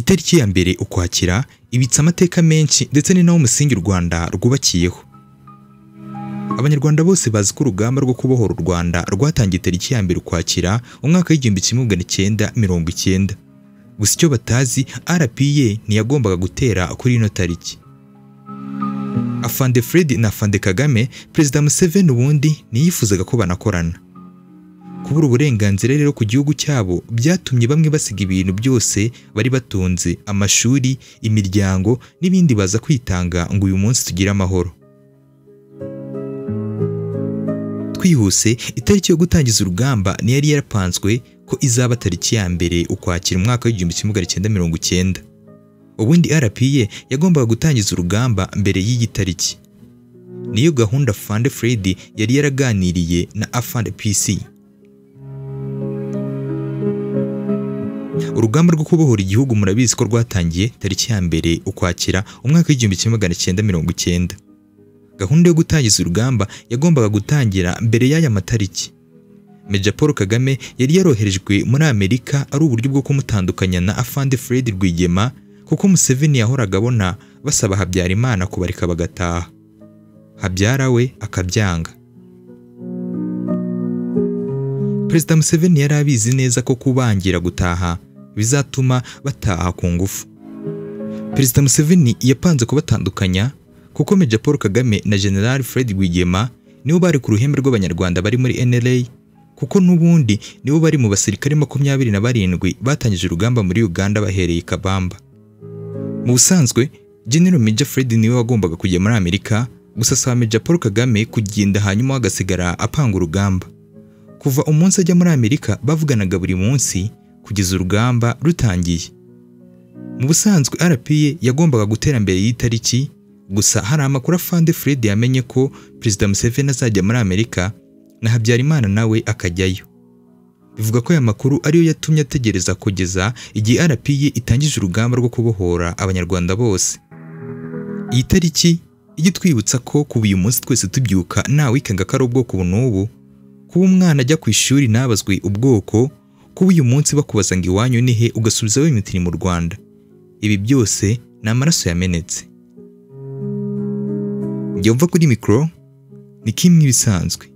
Itariki ya mbere Ukwakira ibitse amateka menshi ndetse ni nawo musingi u Rwanda rwubakiyeho. Abanyarwanda bose bazi ko urugamba rwo kubohora u Rwanda rwatangiye tariki ya mbere Ukwakira umwaka w'1990. Gusa icyo batazi, RPA ntiyagombaga gutera kuri ino tariki. Afande Fred na Afande Kagame, Perezida Museveni ubundi ntiyifuzaga ko banakorana. Kubura uburenganzira rero ku gihugu cyabo byatumye bamwe basiga ibintu byose bari batunze, amashuri, imiryango n'ibindi, baza kwitanga ngo uyu munsi tugire amahoro. Twihuse, itariki yo gutangiza urugamba ntiyari yarapanzwe ko izaba tariki ya mbere Ukwakira umwaka w'1990. Ubundi RPA yagombaga gutangiza urugamba mbere y'iyi tariki. Niyo gahunda Afande Fred yari yaraganiriye na Afande PC. Urugamba rwo kubohora igihugu murabizi ko rwatangiye tariki ya mbere Ukwakira umwaka w'1990. Gahunda yo gutangiza urugamba yagombaga gutangira mbere y'aya matariki. Major Paul Kagame yari yaroherejwe muri Amerika ari uburyo bwo kumutandukanya na Afande Fred Rwigema, kuko Museveni yahoraga abona basaba Habyarimana kubareka bagataha. Habyara we akabyanga. Perezida Museveni yari abizi neza ko kubangira gutaha bizatuma bataha ku ngufu. Perezida Museveni yapanze kubatandukanya kuko Major Paul Kagame na General Fred Rwigema nibo bari ku ruhembe rw'Abanyarwanda bari muri NLA, kuko n'ubundi nibo bari mu basirikare 27 batangije urugamba muri Uganda bahereye Kabamba. Mu busanzwe General Major Fred niwe wagombaga kujya muri Amerika, gusa asaba Major Paul Kagame kugenda hanyuma agasigara apanga urugamba. Kuva umunsi ajya muri Amerika bavuganaga buri munsi kugeza urugamba rutangiye. Mu busanzwe RPA yagombaga gutera mbere y'itariki, gusa hari amakuru Afande Fred yamenye ko Perezida Museveni azajya muri Amerika na Habyarimana nawe akajyayo. Bivuga ko aya makuru ariyo yatumye ategereza kugeza igihe RPA itangije urugamba rwo kubohora Abanyarwanda bose. Iyi tariki ijya itwibutsa ko kuba uyu munsi twese tubyuka nta wikanga ko ari ubwoko ubu n'ubu, kuba umwana ajya ku ishuri ntabazwe ubwoko, kuba uyu munsi bakubaza ngo iwanyu ni he ugasubiza wimitiri mu Rwanda. Ibi byose ni amaraso yamenetse. Njye mva kuri mikoro ni kimwe ibisanzwe.